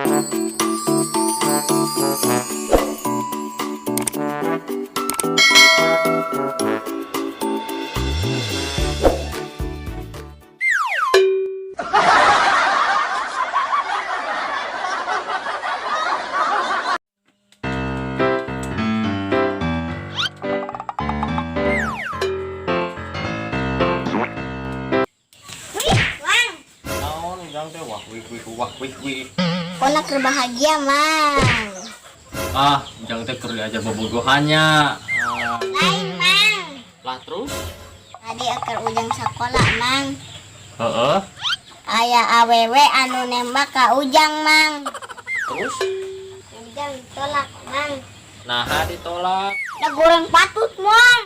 Wih, Mang. Naon Ujang teh, wah wih wih wah wih wih? Pokona keur bahagia, Mang. Ah, Ujang teh keur diajar bobogohannya. Ah, Lain, Mang. Lah, terus? Tadi keur Ujang sekolah, Mang. Heeh. Aya awewe anu nembak ka Ujang, Mang. Terus? Ujang ditolak, Mang. Nah, ditolak? Da goreng patut, Mang.